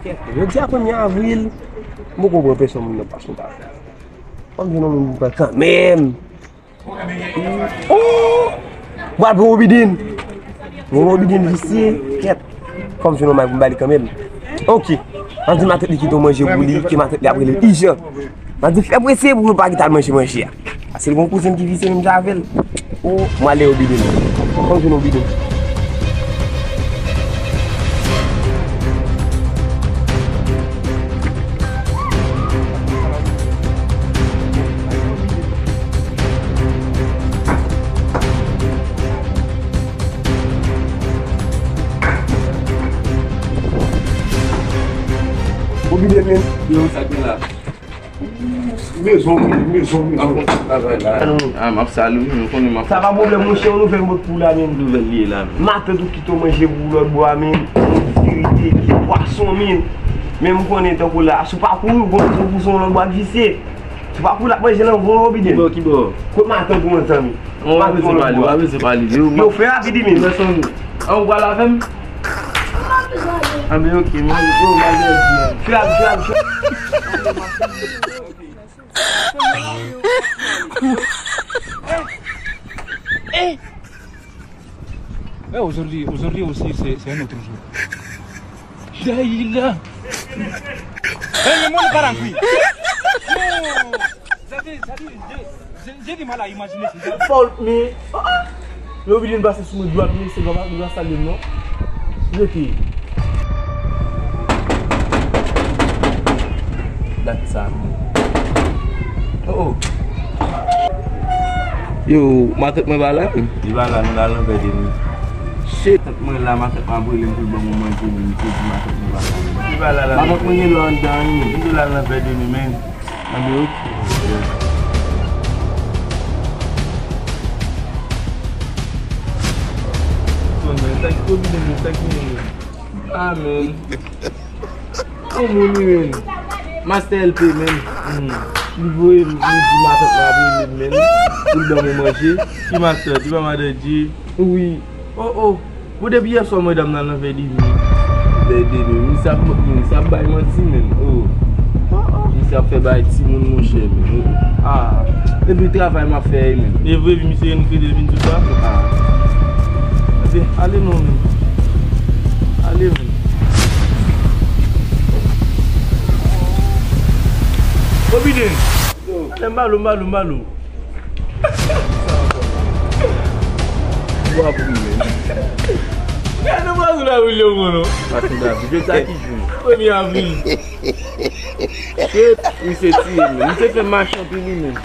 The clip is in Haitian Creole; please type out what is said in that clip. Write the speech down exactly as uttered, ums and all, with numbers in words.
Jodi a premye avril, m poko pran pèsonn moun nan pa sou ta. Fò m jwenn yon moun pou pran kanmenm. Oh! M pral pran Obidin. Mwen Obidin visye, kèt. Fò m jwenn yon may pou m ba li kanmenm. Ok. M ap di matant li kite yon manje pou li, ke matant li ap rele ijan. M ap di fè prese pou yo pa kite al manje manje a. Paske l gon kouzen ki visye menm jan avè l. O, m ale Obidin. Fò m jwenn Obidin. Obidin men. Yo, sa ki la? Mezon, mezon, mezon. Ah, m ap salye w, men ou konnen m ap... Sa pa pwoblèm, monchè, yon nouvèl mòd pou w la, men. Nouvèl li ye la, men. Matant ou kite w manje pou lòt bò a, men. Yon diri, teke, pwason, men. Men m konnen tankou la, si w pa kouri, w gon, gon kouzen lòt bò a k visye. Si w pa kouri, l ap manje nan von Obidin. Kibò, kibò? Kot matant ou an, zanmi? Ou pa bezwen pale, ou pa bezwen pale. Yo, fè rapid, men. An, ou pral avè m? Anben, ok, men, yo, m al dèyè. Grab, grab, grab. Eh, aujourd'hui, aujourd'hui aussi, c'est, c'est un autre jour. Dayila. Eh, le monde part en couille. Non. Ça, c'est, ça, c'est, j'ai, j'ai du mal à imaginer ça. Fault me. Ah, ah. Yo oblije pase sou mwen dwat, men se pa, pa, pa salye m non. Rete. Dat sa. Oh, oh. Yo, matant mwen pa la? Li pa la, nou la nan vè de nwi. Shit. Matant mwen la, matant mwen ap rele m pou l ban mwen manje, men m te di matant mwen pa la. Li pa la, la. Matant mwen gen lò anndan, wi. Li di l al nan vè de nwi, men. Anben, ok. Sonn, men, sa ki kote, men, sa ki... Ah, men. Yon moun wi, men. Master L P, men. Hmm. Li voye m, li di matant mwen ap rele m, men. Pou l ban mwen manje. Ki master? Di pa madan Dye? Wi. Oh, oh. Bon, depi yè swa, medam nan nan vè de nwi. Vè de nwi. Misye ap, misye ap bay manti, men. Oh. Oh, oh. Misye ap fè bay timoun, monchè, men. Oh, oh. Ah. Epi travay m ap fè, men. E vre, epi misye gen kredi vin sou sa? Ah. Ebyen, ale non, men. Ale, men. Obidin. Yo. Ale, m ba l ou, m ba l ou, m ba l ou. Ou ap ri, men. Gade nou pa sou la wi, yo, non. Pa sou la wi. Jodi a ki jou? Premye avril. Shit, misye tiye, men. Misye fè m mache anpil, wi, men.